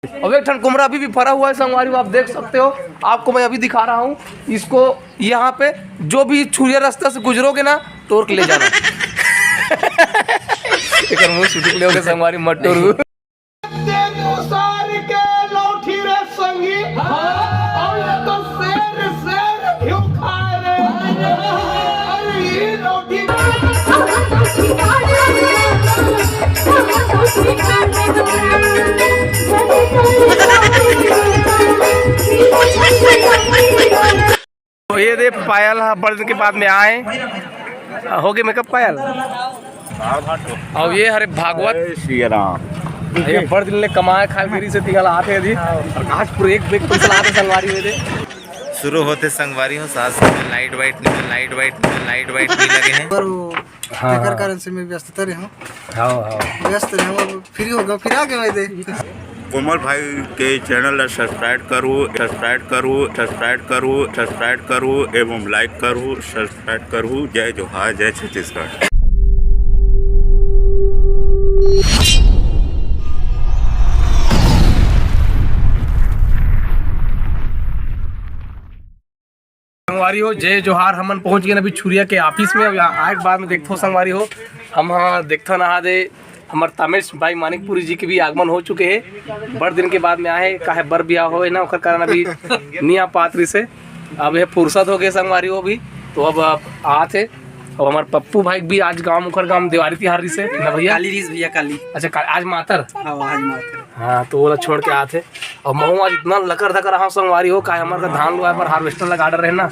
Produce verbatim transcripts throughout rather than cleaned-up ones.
अब एक ठन कुमरा अभी भी फरा हुआ है संगवारी हो, आप देख सकते हो। आपको मैं अभी दिखा रहा हूँ इसको। यहाँ पे जो भी छुरिया रास्ता से गुजरोगे ना, तोड़ के ले जाना। एक मुंह सुटुक ले होगे संगवारी, मत टोरू। तेनू सार के लौठी रे संगी। हाँ, और ये तो शेर, शेर क्यों खा रे? अरे ये लौठी। तो ये दे पायल ह बड़ दिन के बाद में आए। हो गए मेकअप पायल। और ये हरे भागवत। जय श्री राम। ये बड़ दिन ले कमाए खाए मेरी से तिंगल आते हैं जी। और आज पूरे एक बैग पैसा लाते संगवारी हुए थे। शुरू होते संगवारी हो, सास में लाइट वाइट नहीं, लाइट वाइट नहीं, लाइट वाइट नहीं लगे हैं। पर वो हाँ, तेकर हाँ। कारण से मैं व्यस्तता रहे हूँ। हाँ, हाँ। व्यस्त रहे हूँ, अब फ्री हो गया, फिर आ गए मैं दे। कोमल भाई के चैनल ला सब्सक्राइब करू, सब्सक्राइब करू, सब्सक्राइब करू, सब्सक्राइब करू एवं लाइक करू, सब्सक्राइब करू। जय जोहार, जय छत्तीसगढ़। संगवारी हो, जय जोहार। हमन पहुंच गए अभी छुरिया के ऑफिस में। अब यहाँ आए के बाद में देखथो संगवारी हो, हम हाँ देखथन नहा दे हमर तामेश भाई मानिकपुरी जी के भी आगमन हो चुके हैं। बड़ दिन के बाद में आए, काहे बर बियाह होए ना, ओकर कारण अभी नहीं आ पात रही से। अब ये फुर्सत हो गए संगवारी हो भी, तो अब, अब आत है। अब हमारे पप्पू भाई भी आज गांव, ओकर गांव दिवाली तिहार रही से ना भैया? काली रहीस भैया, काली। अच्छा, का-, आज मातर? हाँ, आज मातर। हाँ, तो ओला छोड़ के आत है। और महू आज इतना लकर धकर रहा संगवारी हो, काहे हमारे का धान लुआए पर हार्वेस्टर लगा रहे ना,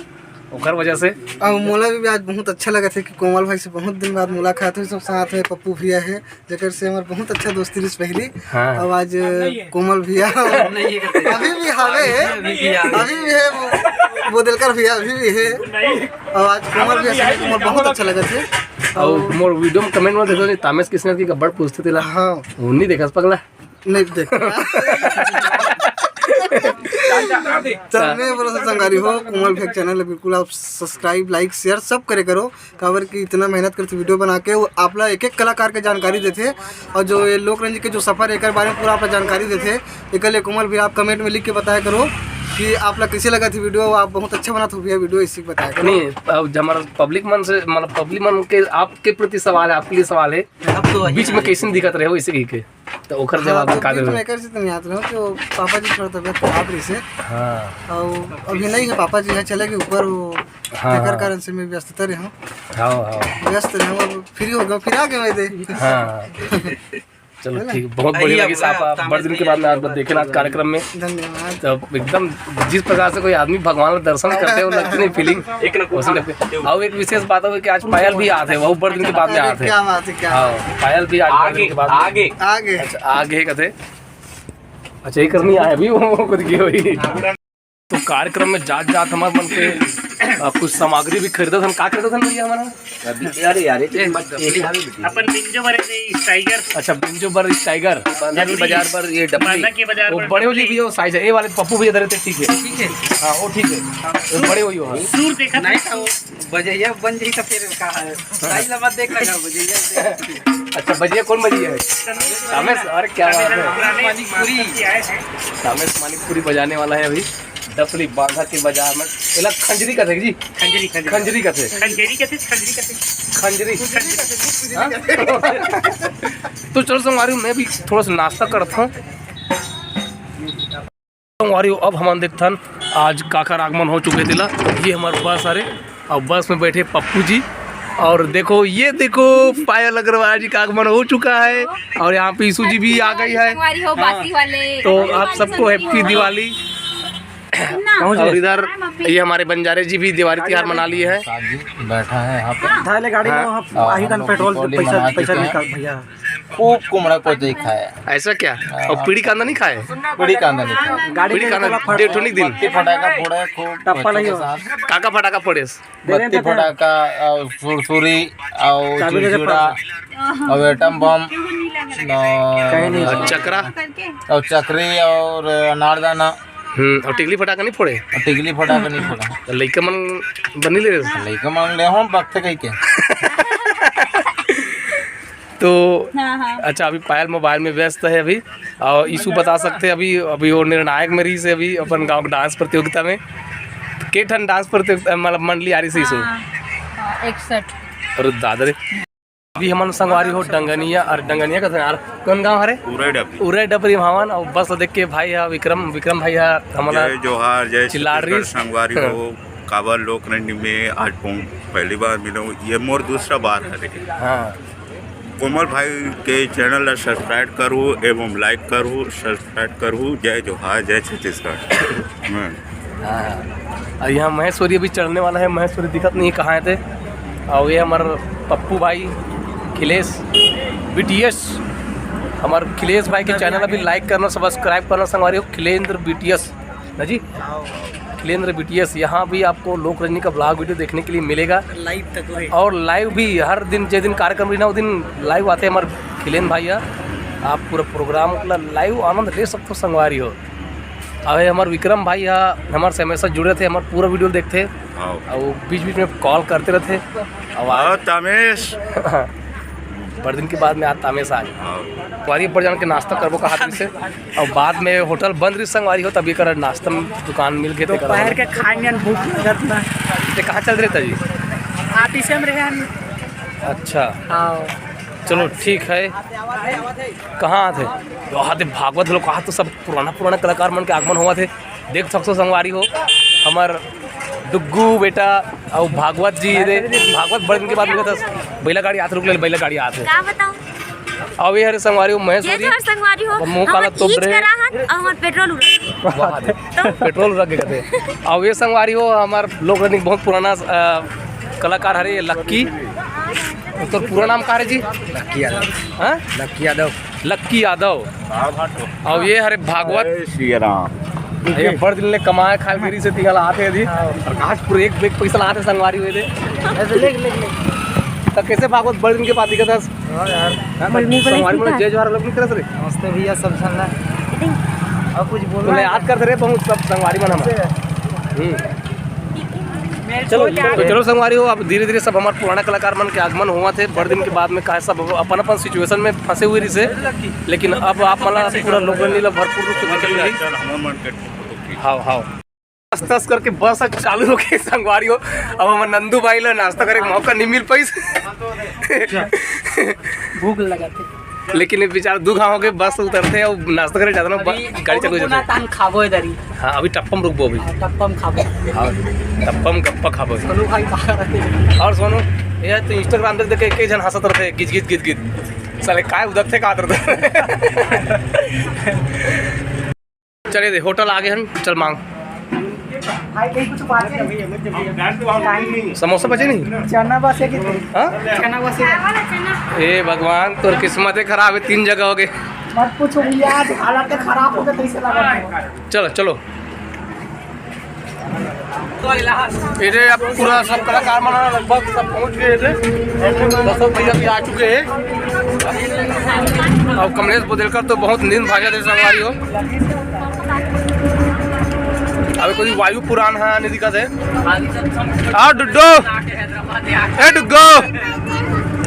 ओकर वजह से। अब मोला भी आज बहुत अच्छा लगा था कि कोमल भाई से बहुत दिन बाद मुलाकात हुई, सब साथ में पप्पू भैया है, जेकर से हमार बहुत अच्छा दोस्ती रही पहली। हाँ। अब आज कोमल भैया नहीं, ये करते। अभी भी हावे है, अभी भी हावे। अभी भी है वो, वो दिलकर भैया अभी भी है। अब आज कोमल भैया से मिलके मोर बहुत अच्छा लगा था। और मोर वीडियो में कमेंट में देखो नहीं, तामेश किसने की गब्बर पूछते तेला। हाँ। वो नहीं देखा पगला। नहीं देख। चल, मैं बोला था संगवारी हो, कोमल भैया चैनल बिल्कुल आप सब्सक्राइब, लाइक, शेयर सब करे करो, काबर कि इतना मेहनत करते वीडियो बना के वो आप ला एक एक कलाकार के जानकारी देते, और जो ये लोक रंज के जो सफर है, एकर बारे में पूरा आप ला जानकारी देते। एकर लिए कोमल भी आप कमेंट में लिख के बताया करो कि आप ला कैसे लगा थी वीडियो, आप बहुत अच्छा बना था भैया वीडियो, इसी को बताया करो। नहीं, अब जब हमारा पब्लिक मन से, मतलब पब्लिक मन के आपके प्रति सवाल है, आपके लिए सवाल है, अब तो वही बीच में आए। कैसे दिखत रहे हो इसी के? तो ओकर जवाब हाँ, तो का बीच देबे? में एकर से तो नहीं आत रहो कि वो पापा जी थोड़ा तबियत खराब रही से। हाँ। और अभी नहीं है, पापा जी यहाँ चले गए ऊपर, वो हाँ, एकर हाँ। कारण से मैं व्यस्तता रहे हूँ। हाँ, हाँ। व्यस्त रहे हूँ, अब फ्री हो गया, फिर आ गए मैं दे। हाँ। चलो ठीक, बहुत बढ़िया लगी साहब, आप बड़ दिन के बाद में आज देखे ना आज कार्यक्रम में। धन्यवाद। तो एकदम जिस प्रकार से कोई आदमी भगवान का दर्शन करते हो, लगती नहीं फीलिंग। एक ना वैसे लगते। और एक विशेष बात है कि आज पायल भी आते हैं, वो बड़ दिन के बाद में अरे, आते हैं। क्या बात है, क्या हाँ, बात है। पायल भी आज बड़ दिन आगे, के बाद में आगे। आगे। अच्छा, आगे कथे। अच्छा, ये करनी आए अभी, वो खुद की हुई। तो कार्यक्रम में जात जात हमारे मन के, आ, कुछ सामग्री भी खरीदत हन। का खरीदत हन भैया हमारा? अभी, अरे यार, ये तो ए, मत, ये भी हमें भी अपन बिंजो बर टाइगर। अच्छा, बिंजो बर टाइगर। बांधा की जरूरी। बाजार पर ये डबली। बांधा की बाजार वो पर बड़े हो जी डबली। भैया, वो साइज है, ये वाले पप्पू भैया धरे थे, ठीक है। ठीक है। हाँ, वो ठीक है। हाँ। वो बड़े हो, हाँ। सूर देखा नहीं था। था वो। बजैया बन जाई तो फिर कहा है। साइज ला मत देख लगा, बजैया देख। अच्छा, बजैया कौन बजैया है? रमेश, अरे क्या बात है। रमेश मानिकपुरी। रमेश मानिकपुरी बजाने वाला है अभी। डफली बांधा के बाजार में। एला खंजरी कथे जी? खंजरी, खंजरी। खंजरी कथे। खंजरी कथे, खंजरी कथे। खंजरी। खंजरी। हाँ? तो चलो संगवारी, मैं भी थोड़ा सा नाश्ता करता हूँ। संगवारी, अब हमन देखथन आज काकर आगमन हो चुके तेला। ये हमारे बस हरे और बस में बैठे पप्पू जी। और देखो, ये देखो, पायल अग्रवाल जी का आगमन हो चुका है। और यहाँ पे यीशु जी भी आ गई है। संगवारी हो, हाँ। बासी वाले। तो आप सबको हैप्पी दिवाली। और इधर ये हमारे बंजारे जी भी दिवाली त्योहार मना लिए हैं। साथ जी बैठा है यहाँ पे। धाले गाड़ी में हाँ। वहाँ और आही हम दन लोग पेट्रोल दीपावली पैसा, मना पैसा चुके हैं। निकाल भैया। खूब कुमड़ा को देखा है। ऐसा क्या? हाँ। और पीड़ी कांदा नहीं खाए? पीड़ी कांदा नहीं खाए। गाड़ी पीड़ी में कांदा निकला फट-, डेढ़ ठो नहीं दिन। बत्ती फटाका फोड़े खूब टप्पा बच्चों नहीं के हो। साथ। काका फटाका फोड़े? दे बत्ती देते थे। फटाका और सुरसुरी और चाबी दे दे चुरचुरा पापा। और एटम बम कहीं नहीं। और चकरा? और चकरी और अनारदाना। हम्म, और टिकली फटाका नहीं फोड़े? और टिकली फटाका नहीं फोड़ा। तो लइका मन बनी ले रहे? लइका मन ले हम बकते कहीं के। तो हाँ, हाँ। अच्छा, अभी पायल मोबाइल में व्यस्त है अभी। और ईशु बता सकते हैं, अभी अभी वो निर्णायक में रही से अभी अपन गांव के डांस प्रतियोगिता में। के ठन डांस प्रतियोगिता, मतलब, मंडली आ रही से ईशु? हाँ, हाँ, इकसठ। अरे दादा रे। अभी हमन संगवारी हो डंगनिया, अरे डंगनिया का यार, कौन गांव हरे? उरई डबरी। उरई डबरी भावन। और बस देख के भाई है विक्रम, विक्रम भाई है हमारा जय जोहार, जय चिल्लारी। छत्तीसगढ़ संगवारी हो। काबर लोक रंजनी में आज पहुंच-, पहली बार मिलो, ये मोर दूसरा बार है लेकिन। हाँ। कोमल भाई के चैनल ला सब्सक्राइब करू एवं लाइक करू, सब्सक्राइब करू। जय जोहार, जय छत्तीसगढ़। हाँ। और यहाँ महेश्वरी अभी चढ़ने वाला है, महेश्वरी दिखत नहीं है, कहाँ है थे। और ये हमारे पप्पू भाई खिलेश बीटीएस, हमारे खिलेश भाई के चैनल अभी लाइक करना, सब्सक्राइब करना संगवारी हो, खिलेंद्र बीटीएस ना जी, खिलेंद्र बीटीएस। यहाँ भी आपको लोक रंजनी का ब्लॉग वीडियो देखने के लिए मिलेगा। लाइव तक रहे। और लाइव भी हर दिन, जे दिन कार्यक्रम रही ना, वो दिन लाइव आते हैं हमारे खिलेन भाई है। आप पूरा प्रोग्राम का लाइव आनंद ले सकते हो संगवारी हो। अबे हमारे विक्रम भाई है, हमारे से हमेशा जुड़े थे, हमारे पूरा वीडियो देखते। हाँ। और वो बीच बीच में कॉल करते रहते। और हाँ, आज तमेश। बड़ दिन के बाद में आज तमेश आज। हाँ। कुआरी पर जान के नाश्ता करबो कहा तुमसे। और बाद में होटल बंद रही संगवारी हो, तब एकर नाश्ता में दुकान मिल के तेकर दोपहर के खाए में भूख लगत बा। ते कहाँ चल रहे था जी? ऑफिस में रहे हम। अच्छा। हाँ। चलो ठीक है। कहाँ आते? वहाँ ते भागवत लोग, कहाँ तो सब पुराना पुराना कलाकार मन के आगमन हुआ थे। देख सकते हो संगवारी हो, हमार डुग्गू बेटा और भागवत जी रे, भागवत बड़ दिन के बाद मिला था। बैला गाड़ी हाथ रुक ले, बैला गाड़ी हाथ है। का बताऊं? अब ये हरे संगवारी हो, महेश जय होरी। जोहार संगवारी हो, अब मुंह काला हमर तोप ईच रहे। करा हन, अब हमर पेट्रोल उड़ल। वाह, पेट्रोल रख के कहते। अब ये संगवारी हो, हमार लोक रंजनी बहुत पुराना, अ, कलाकार हरे, ये लक्की। तो पूरा नाम का हरे जी? लक्की यादव। हाँ? लक्की यादव। लक्की यादव। अब ये हरे भागवत। जय श्री राम। ये बड़ दिन ले कमाए खाए गिरी से तिंगल आते जी। प्रकाशपुर एक बैग पैसा लाते संगवारी हुए थे। ऐसे ले, ले, ले। तो कैसे भागवत बड़ दिन के बाद दिखा था? हाँ यार। हाँ, मल मुंह पे संगवारी लिखा। जय जोहार लोग नहीं करत रे। नमस्ते भैया, सब चल रहा है। और कुछ बोल तो रहा है? याद करते रहे बहुत सब संगवारी मन हम। हम्म। चलो, तो चलो संगवारी हो, अब धीरे-धीरे सब हमार पुराना कलाकार मन के आगमन हुआ थे, बड़ दिन के बाद में काहे सब अपन-अपन सिचुएशन में फंसे हुए रहिसे, लेकिन अब आप मन ला पूरा लोक रंजनी ला भरपूर रूप से देखे मिलही। हाव, हाव। तस-तस करके बस अब चालू हो गई संगवारी हो, अब हमर नंदू भाई ला नाश्ता करे के मौका नहीं मिल पाइस। भूख लगा थे। लेकिन ये बेचारा दू घाव होके बस उतरथे अउ नाश्ता करे जाथे ना, ब-, अभी गाड़ी चालू हो कोको जाथे। कोला तान खाबो इधर ही। हाँ, अभी टप्पम रुकबो अभी। हाँ, टप्पम खाबो। हाँ, टप्पम गप्पा खाबो। सोनू भाई बाहर आते हैं। और सोनू, ये तो Instagram देख देख के एक झन हंसत रहते, गिज गिज गिज गिज। साले काय उदक थे का रहते। चले दे, होटल आगे हन, चल मांग। समोसा बचे नहीं? चना बसे कि हाँ? चना बसे। ए भगवान, तोर किस्मत ही खराब है, तीन जगह हो गए। मत पूछो भैया, आज हालत खराब हो गई, कैसे लगा? चलो, चलो। ये रे, अब पूरा सब कलाकार मन लगभग सब पहुंच गए थे। दर्शक भैया भी आ चुके हैं। और कमलेश बोदेलकर तो बहुत नींद भागत हे संगवारी हो। अभी कोई वायु पुराण है, नहीं दिखा दे। आ डुड्डो, ए डुग्गो,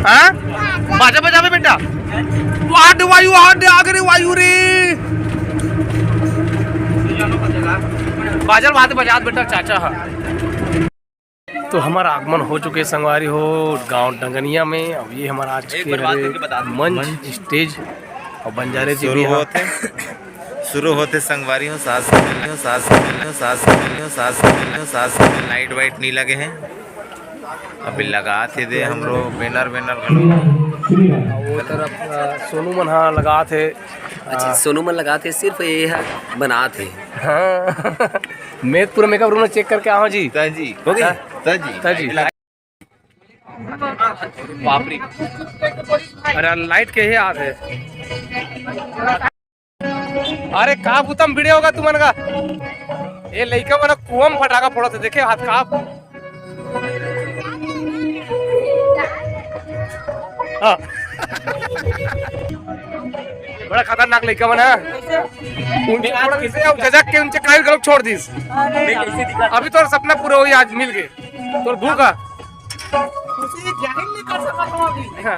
हाँ? बाजा बजावे बेटा। वाह वायु, वाह आगे रे वायु रे। बाजल बात बजात बेटा चाचा हा। तो हमारा आगमन हो चुके संगवारी हो गांव डंगनिया में। अब ये हमारा आज के हमारे मंच, मंच। स्टेज और बंजारे जी शुरू भी हैं। होते, शुरू होते संगवारी हो, सास मिल हो, सास मिल हो, सास मिल हो, सास मिल हो, सास मिल हो, लाइट वाइट नहीं लगे हैं। अभी लगात हे दे हमरो बैनर वैनर घलो। वो तरफ, अ, सोनू मन हा लगात हे। अच्छा, अ, सोनू मन लगात हे, सिर्फ ये हा बनात हे। हाँ। मैं पूरा मेकअप रूम में चेक करके आवा जी। ताजी, हो गई? हाँ। ताजी। ताजी। बाप रे। अरे लाइट के ही आत हे। अरे का बुतम भिड़े होगा तुमन का? ये लइका मन कुआं म फटाका फोड़त हे, देखे हाथ का। हाँ। बड़ा खतरनाक लइका मन हे। उनसे फोड़त हे, अब जजक के उनसे काइल गलत छोड़ दीस। अभी तोर सपना पूरा होई, आज मिल गए। तोर भूख हे। हाँ।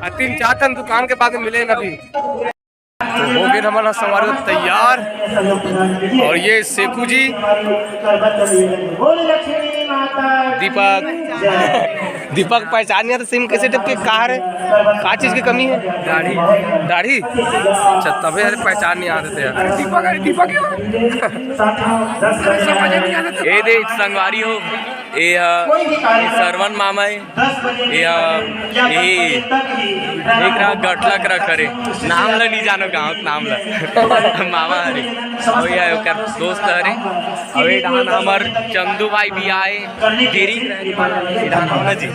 आ, तीन चार ठन दुकान के बाद में मिले न अभी। तो हो गए हमन ह संगवारी हो तैयार। और ये शेखू जी, दीपक, दीपक पहचान नहीं आता, सिम कैसे टाइप के, कहाँ रे, का चीज की कमी है? दाढ़ी। दाढ़ी? अच्छा, तबे यार पहचान नहीं आते थे यार। दीपक, अरे दीपक क्यों? ये दे संगवारी हो, ये ह सरवन मामा है। ए, ए, एक रा गटला करा करे, नाम ल नहीं जानो गाँव के नाम ल। मामा हरे, अउ ये ओकर दोस्त हरे। अउ ये डहान हमर चंदू भाई भी आए, दिरी के रहने वाला है, ये डहान हमर जी।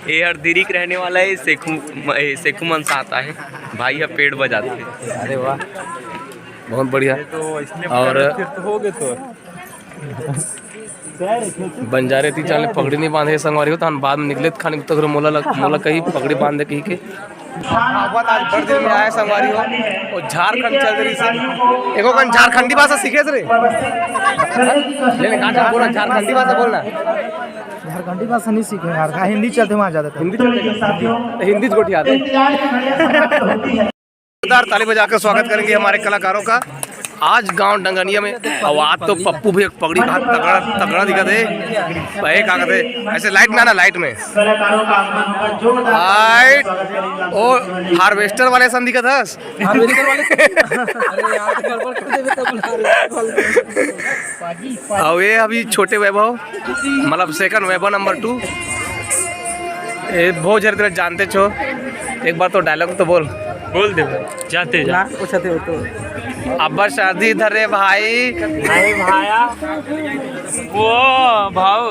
ये हर दिरी के रहने वाला है, शेखू, ए, शेखू मन साथ आए, भाई ह पेड़ बजाते। अरे वाह, बहुत बढ़िया। और फिर तो हो गए तो। बंजारे ती चाले पगड़ी नहीं बांधे संगवारी हो, तहन बाद में निकले खानी तक मोला लग, मोला कही पगड़ी बांध दे कही के। भागवत आज बड़ दिन में आए संगवारी हो, और झारखंड चल रही से। एको कन झारखंडी भाषा सीखे से रे। ले ले, कहाँ बोला, झारखंडी भाषा बोलना। झारखंडी भाषा नहीं सीखे यार, हिंदी चलते वहाँ ज्यादा। हिंदी चलते, हिंदी गोठियाते। जोरदार ताली बजाकर स्वागत करेंगे हमारे कलाकारों का। आज गांव डंगनिया में, और आज तो पप्पू भी एक पगड़ी बांध तगड़ा, तगड़ा दिखा दे, भाई का कहते, ऐसे लाइट में आना, लाइट में। लाइट, ओ, हार्वेस्टर वाले सन दिखा था। हार्वेस्टर वाले सन। अरे यार, तो गड़बड़ कर देबे, तब हार्वेस्टर वाले। और ये अभी छोटे वैभव, मतलब सेकंड वैभव नंबर टू। ए, बहुत झन तेला जानते छो, एक बार तो डायलॉग तो बोल। बोल दे, जाते जा। ना, कुछ आते हो तो। अब्बर शादी धरे भाई। अरे भाया, वो भाव।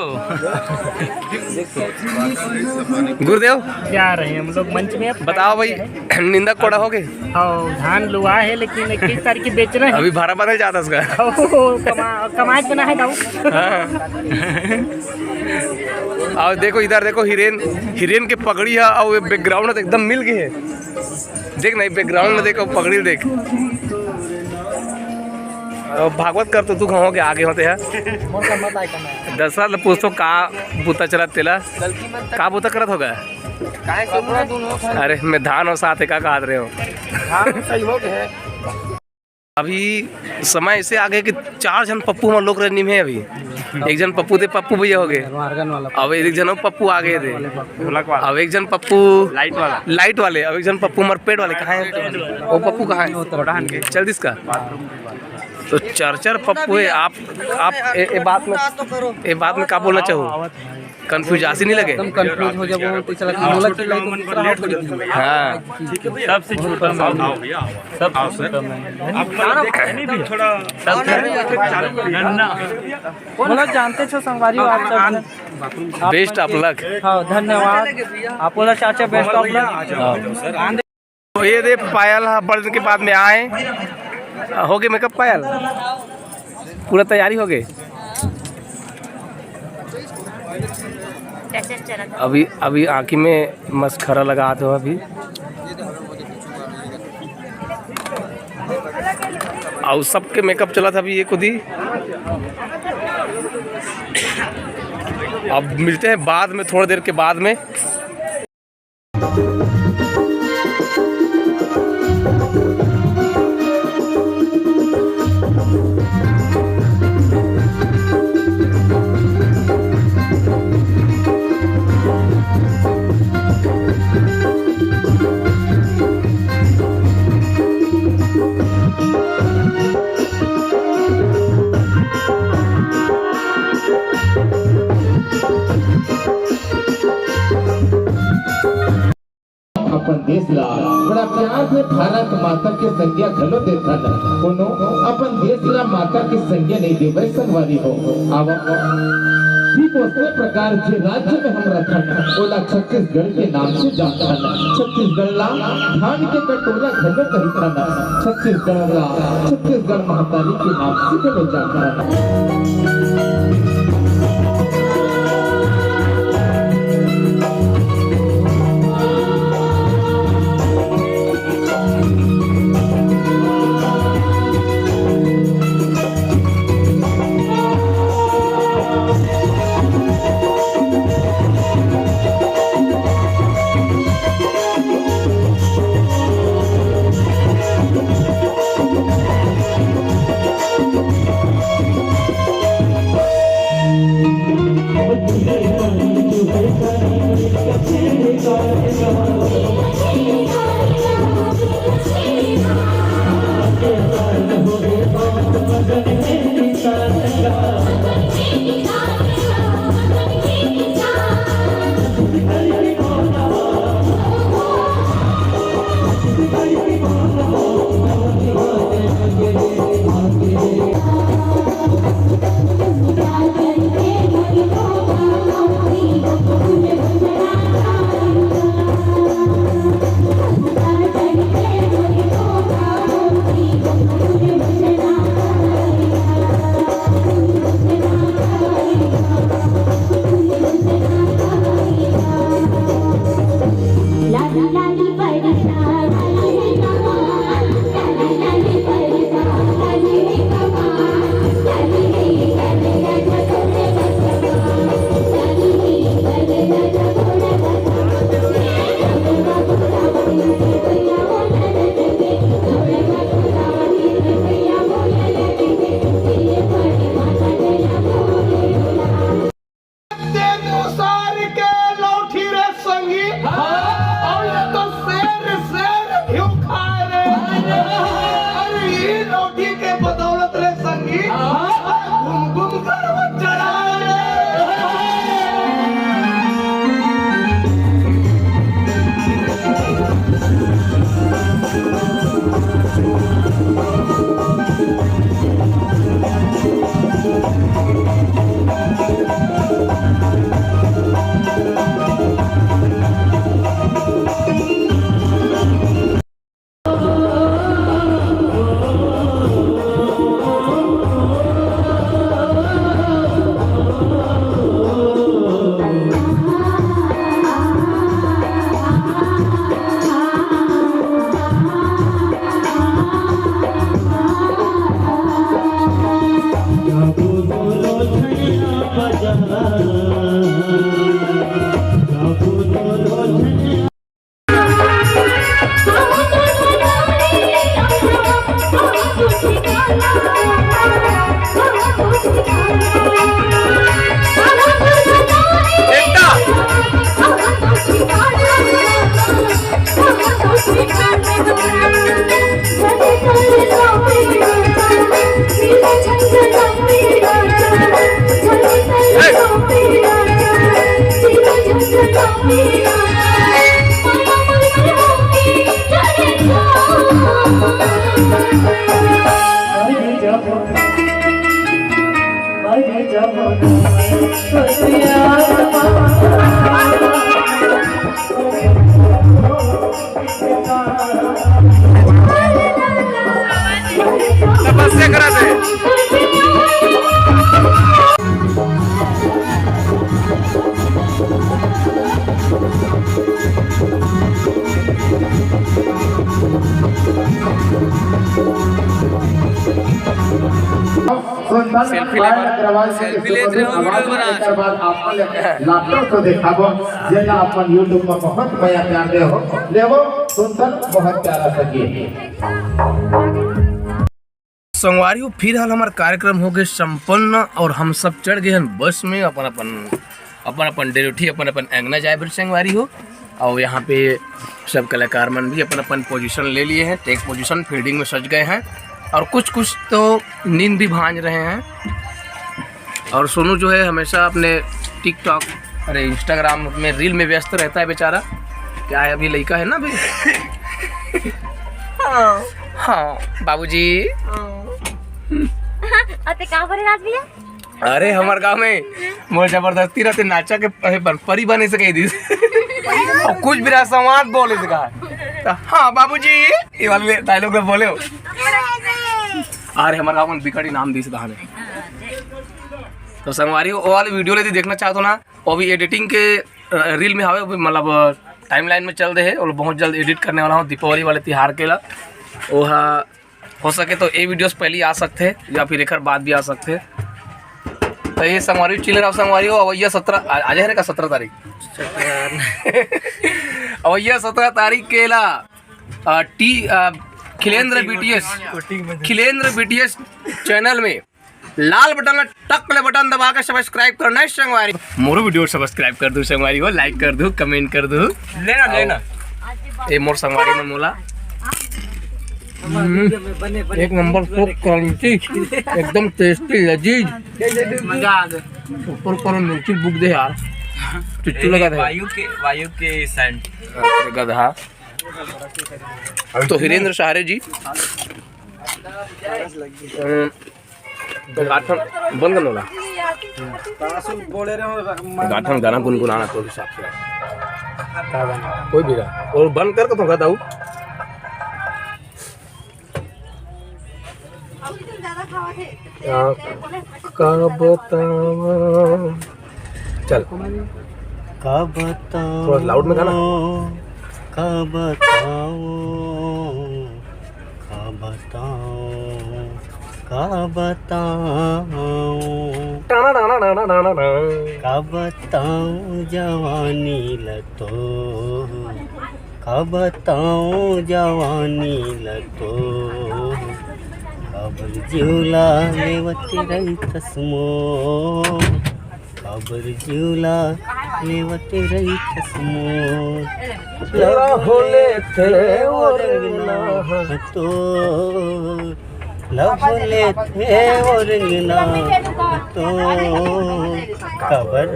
गुरुदेव, क्या रहे हम लोग मंच में अब बताओ भाई, निंदा कोड़ा हो गए? हाँ, धान लुआ है, लेकिन इक्कीस तारीख की बेचना है। अभी भारा बदल जाता उसका। ओ, कमा-, कमाए तो ना है दाऊ। हाँ। और देखो इधर, देखो हिरेन, हिरेन के पगड़ी है और बैकग्राउंड तो एकदम मिल गई है। देख नहीं, बैकग्राउंड में देखो, पगड़ी देख। और भागवत कर तो तू कहो के आगे होते हैं। दशरथ ले पूछतो का बूता चलत तेला, का बूता करत होगा? अरे मैं धान और साथ है, का कहा रहे हो? धान सही हो गए। अभी समय ऐसे आ गए कि चार झन पप्पू हमर लोग रहे निम्हे अभी। एक झन पप्पू थे, पप्पू भैया हो गए। अब एक झन और पप्पू आ गए थे। अब एक झन पप्पू लाइट वाला। लाइट वाले, अब एक झन पप्पू हमर पेट वाले। कहाँ है वो पप्पू, कहाँ है? चल दिस का। तो चार चार पप्पू है। आप, आप ए, ए बात में, ए बात में का बोलना चाहो? कंफ्यूज आसी नहीं लगे? एकदम कंफ्यूज हो जाबो, तो चला कि मोला चल रही तो दूसरा हाथ लगे। हाँ। सबसे छोटा मैं। सबसे छोटा मैं। नन्ना। मोला जानते छो संगवारी हो आप सब। बेस्ट ऑफ लक। हाँ, धन्यवाद। आप बोला चाचा, बेस्ट ऑफ लक। हाँ। तो ये दे पायल ह बड़ दिन के बाद में आए। हो गए मेकअप पायल? पूरा तैयारी हो गए? अभी, अभी आँखी में मस्करा लगा दो अभी। और सबके मेकअप चला था अभी ये खुद ही। अब मिलते हैं बाद में, थोड़ी देर के बाद में। अपन देश ला बड़ा प्यार से भारत माता के संज्ञा घलो देथन। कोनो अपन देश ला माता के संज्ञा नहीं देवे संगवारी हो। अब ठीक उसी प्रकार जे राज्य में हम रथन, ओला छत्तीसगढ़ के नाम से जानथन। छत्तीसगढ़ ला धान के कटोरा घलो कहिथन। छत्तीसगढ़ ला छत्तीसगढ़ महतारी के नाम से घलो जानथन। सेल्फी ले बर, सेल्फी लेत रहे हो, वीडियो बना। एकर बाद आप मन लाफ्टर को देखाबो, जेला आप मन YouTube में बहुत मया प्यार दे हो। लेवो, सुंदर, बहुत प्यारा सा गीत। संगवारी हो, फिलहाल हमार कार्यक्रम हो गए संपन्न और हम सब चढ़ गए हैं बस में, अपन अपन, अपन अपन डेरोठी, अपन अपन अंगना जाए बर संगवारी हो। और यहाँ पे सब कलाकार मन भी अपन अपन पोजीशन ले लिए हैं, टेक पोजीशन, फील्डिंग में सज गए हैं और कुछ कुछ तो नींद भी भांज रहे हैं। और सोनू जो है हमेशा अपने टिकटॉक, अरे, इंस्टाग्राम में रील में व्यस्त रहता है बेचारा। क्या है, अभी लड़का है ना अभी। हाँ। हाँ, बाबूजी। हाँ। अते कहाँ पर है राज भैया? अरे, हमार गांव में मोर जबरदस्ती रहते नाचा के, अहे, बन, परी बने से कह दिस। और कुछ भी रहा संवाद बोले से कहा। तो, "हाँ, बाबूजी," ये वाले डायलॉग में बोले हो। अरे, हमार गांव में बिकट इनाम दिस दहाने। तो संगवारी हो, वो वाले वीडियो ले देखना चाहते हो ना, वो भी एडिटिंग के, अ, रील में हवे, वो भी मतलब, अ, टाइमलाइन में चल दे है, और बहुत जल्द एडिट करने वाला हूँ दीपावली वाले तिहार के ला। वो हा, हो सके तो ये वीडियोस पहले आ सकते हैं या फिर एकर बाद भी आ सकते हैं। तो ये संगवारी चिल्लर आप संगवारी हो, अवैया सत्रह, आ, आ जाए का सत्रह तारीख, अवैया सत्रह तारीख के ला, आ, टी, आ, Khilendra BTS, Khilendra BTS channel में लाल बटन ला टक ले बटन दबा के सब्सक्राइब करना है संगवारी। मोरो वीडियो सब्सक्राइब कर दू संगवारी हो, लाइक कर दू, कमेंट कर दू। लेना, लेना। ए मोर संगवारी मन मोला। हम्म, एक नंबर, सो क्रंची, एकदम टेस्टी, लजीज। मजा आ गया। ऊपर ऊपर मिर्ची बुक दे यार, चुच्चू लगा दे। वायु के, वायु के सेंट। गधा। तो हिरेंद्र सहारे जी, अम, गाठन बंद करने वाला। गाठन गाना गुनगुनाना तो हिसाब से। कोई भी गाना। और बंद करके तो गाता हूँ। का बतावा। चल। का बतावा। थोड़ा लाउड में गाना। का बतावा। का बताओ, का बताओ, टाना, टाना, टाना, टाना, टाना। का बताओ जवानी ल तो, का बताओ जवानी ल तो, काबर जीव ला लेवत रहिथस मोर। काबर जीव ला लेवत रहिथस मोर। लहो लेथे ओ रंगना ह तोर, लहो लेथे ओ रंगना ह तोर। काबर,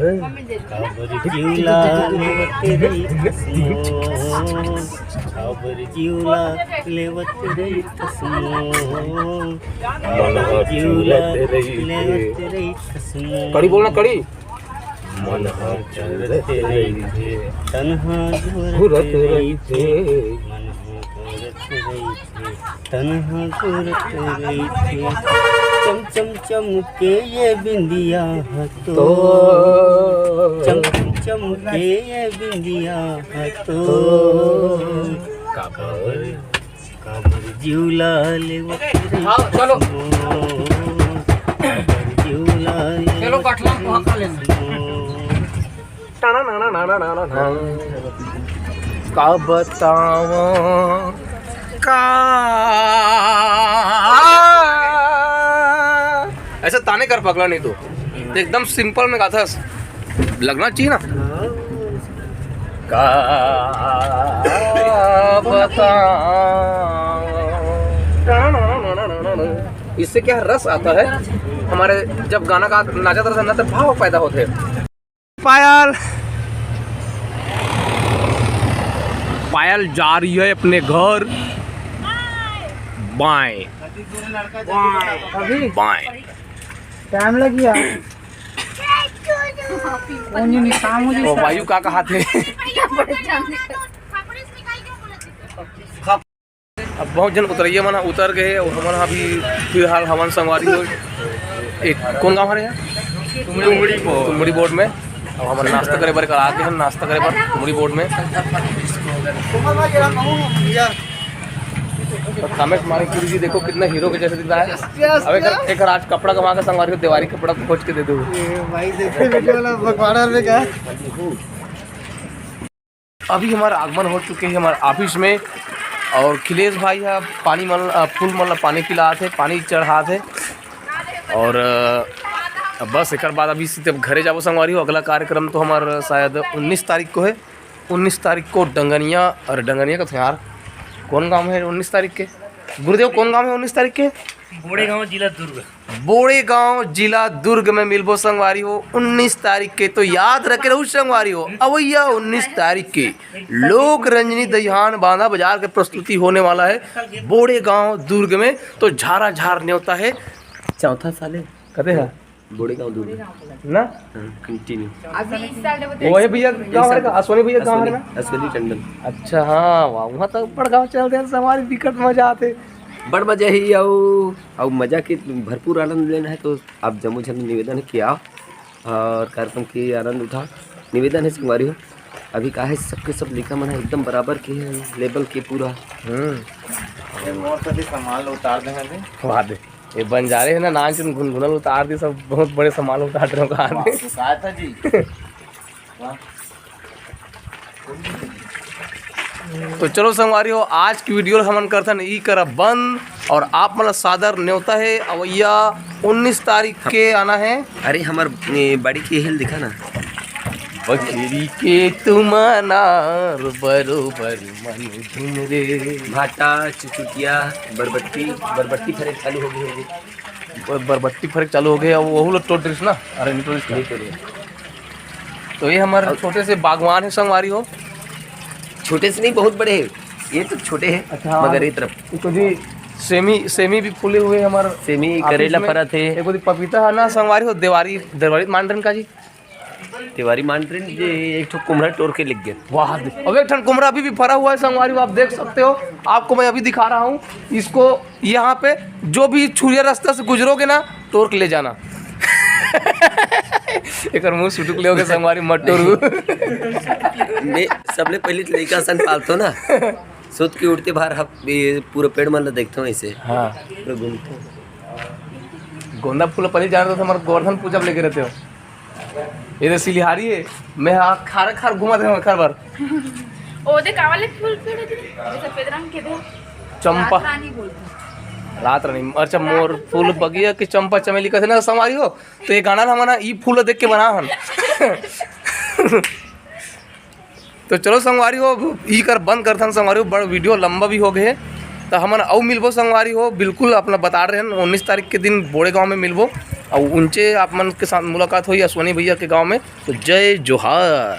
काबर जीव ला लेवत रहिथस मोर, काबर जीव ला लेवत रहिथस मोर। कड़ी बोलना, कड़ी। मन ह चलत रहिथे, तन ह घुरत रहिथे। मन ह घुरत रहिथे, तन ह घुरत रहिथे। चम चम चमके ये बिंदिया ह तो, चम चम चमके ये बिंदिया ह तो। काबर काबर जीव ला लेवत रहिथस मोर। काबर जीव ला लेवत रहिथस मोर। का बतावा, का ऐसा ताने कर पगला नहीं तो, एकदम सिंपल में गाथस। लगना चाहिए ना। का बताओ। इससे क्या रस आता है हमारे, जब गाना गा, नाचा जाता है ना, तो भाव पैदा होते हैं। पायल, पायल जा रही है अपने घर। बाएं। अभी बाएं। टाइम लग गया। ओ, वायु का कहा थे? अब बहुत झन उतरइया मन ह उतर गए हे अउ हमन ह अभी फिलहाल हमन संगवारी हो एक कौन गाँव हरे यार? तुमड़ी बोर्ड। तुमड़ी बोर्ड में। अब हमन नाश्ता करे बर करा के हम नाश्ता करे बर तुमड़ी बोर्ड में। और कामेश मानिकपुरी जी देखो कितना हीरो के जैसे दिख रहा है। अब एक, एक आज कपड़ा कमा के संगवारी को देवारी कपड़ा खोज के दे दो। भाई देखे वीडियो वाला बकवाड़ा में क्या। अभी हमारा आगमन हो चुके है हमारे ऑफिस में। और खिलेश भाई है पानी मन, फूल मन ला पानी पिलात है, पानी चढ़ात है। और बस एक बाद अभी सीधे घरे जाबो संगवारी हो। अगला कार्यक्रम तो हमारा शायद उन्नीस तारीख को है। उन्नीस तारीख को डंगनिया, अरे डंगनिया का यार, कौन गांव है उन्नीस तारीख के? गुरुदेव, कौन गांव है उन्नीस तारीख के? बोड़ेगांव, जिला दुर्ग। बोड़ेगांव, जिला दुर्ग में मिलबो संगवारी हो उन्नीस तारीख के। तो याद रखे रहू संगवारी हो, अवैया उन्नीस तारीख के लोक रंजनी दहियान बांधा बाजार के प्रस्तुति होने वाला है बोड़ेगांव दुर्ग में। तो झारा झार न्योता है। चौथा साले कते है? बोड़ेगांव दुर्ग। ना? हाँ, कंटिन्यू। अभी इस साल जब वही भैया गाँव है का? अश्विनी भैया गाँव है ना? अश्विनी टंडन। अच्छा, हाँ, वाह, वहाँ तक बड़ गाँव चल रहे हैं, सवारी दिक्कत मजा आते। बड़ मजा ही आओ, आओ मजा के भरपूर आनंद लेना है तो आप जम्मो झन निवेदन है कि आओ और कार्यक्रम के आनंद उठा। निवेदन है संगवारी हो, अभी का है सबके सब लइका मन है एकदम बराबर के है, लेवल के पूरा। हम्म। ये मोर सभी सामान ला उतार दे हैं। वाह दे। ये बंजारे है ना, नानचुन घुनघुनल उतार दी सब, बहुत बड़े सामान उतार रहे हो कहा वाह, दे। तो कहा था जी। वाह। तो चलो संगवारी हो, आज की वीडियो हमन करथन ई करा बंद। और आप मन ला सादर न्योता है, अवैया उन्नीस तारीख के आना है। अरे हमर, ए, बड़ी के हिल दिखा ना। बकरी के तुम अनार बरोबर मन धुन रे। भाटा, चुचुटिया, बरबट्टी, बरबट्टी फरे चालू हो गई होगी। बर-, बरबट्टी फरे चालू हो गए, अब वहू लोग टोट रही ना, अरे नहीं टोट रही। नहीं टोट रही। तो ये हमारे और छोटे से बागवान है संगवारी हो। छोटे से नहीं, बहुत बड़े हैं। ये तो छोटे हैं, अच्छा, हाँ। मगर ये तरफ। तो जी सेमी, सेमी भी फूले हुए हमारे सेमी, ऑफिस करेला में। फरत है। एक वो पपीता है ना संगवारी हो, देवारी, देवारी मान रहे का जी? देवारी मान रहे जी, एक ठो कुमड़ा तोड़ के लिख गए। वाह दे। अब एक ठन कुमड़ा अभी भी फरा हुआ है संगवारी हो, आप देख सकते हो। आपको मैं अभी दिखा रहा हूँ इसको, यहाँ पे जो भी छुरिया रास्ता से गुजरोगे ना, तोड़ के ले जाना। एक मुंह सुटुक ले होगे संगवारी मत टोरू। मैं सबले पहले तो लइका सन पालतो ना, सुत के उठते बार हप-, ये पूरा पेड़ मन ला देखतो ऐसे। हाँ। पूरा घूमतो। गोंदा फूल पहले जान रहे तो हमारे गोवर्धन पूजा में लेके रहते हो। ये तो सिलिहारी है, मैं हाँ खार खार घुमा दे हमारे घर बार। ओ दे कावाले फूल पेड़ है दे, ये सफेद रंग के दे। चंपा। रात रानी बोलती। रात रानी, अच्छा मोर फूल बगिया के चंपा चमेली कहते ना संगवारी हो, तो ये गाना ला हमन ई फूल देख के बना हन। तो चलो संगवारी हो, अब ई कर बंद करथन संगवारी हो, बड़ वीडियो लंबा भी हो गए। तो हमन अउ मिलबो संगवारी हो, बिल्कुल अपना बता रहे हैं, उन्नीस तारीख के दिन बोड़े गांव में मिलबो। और उनसे आप मन के साथ मुलाकात हुई अश्वनी भैया के गांव में। तो जय जोहार।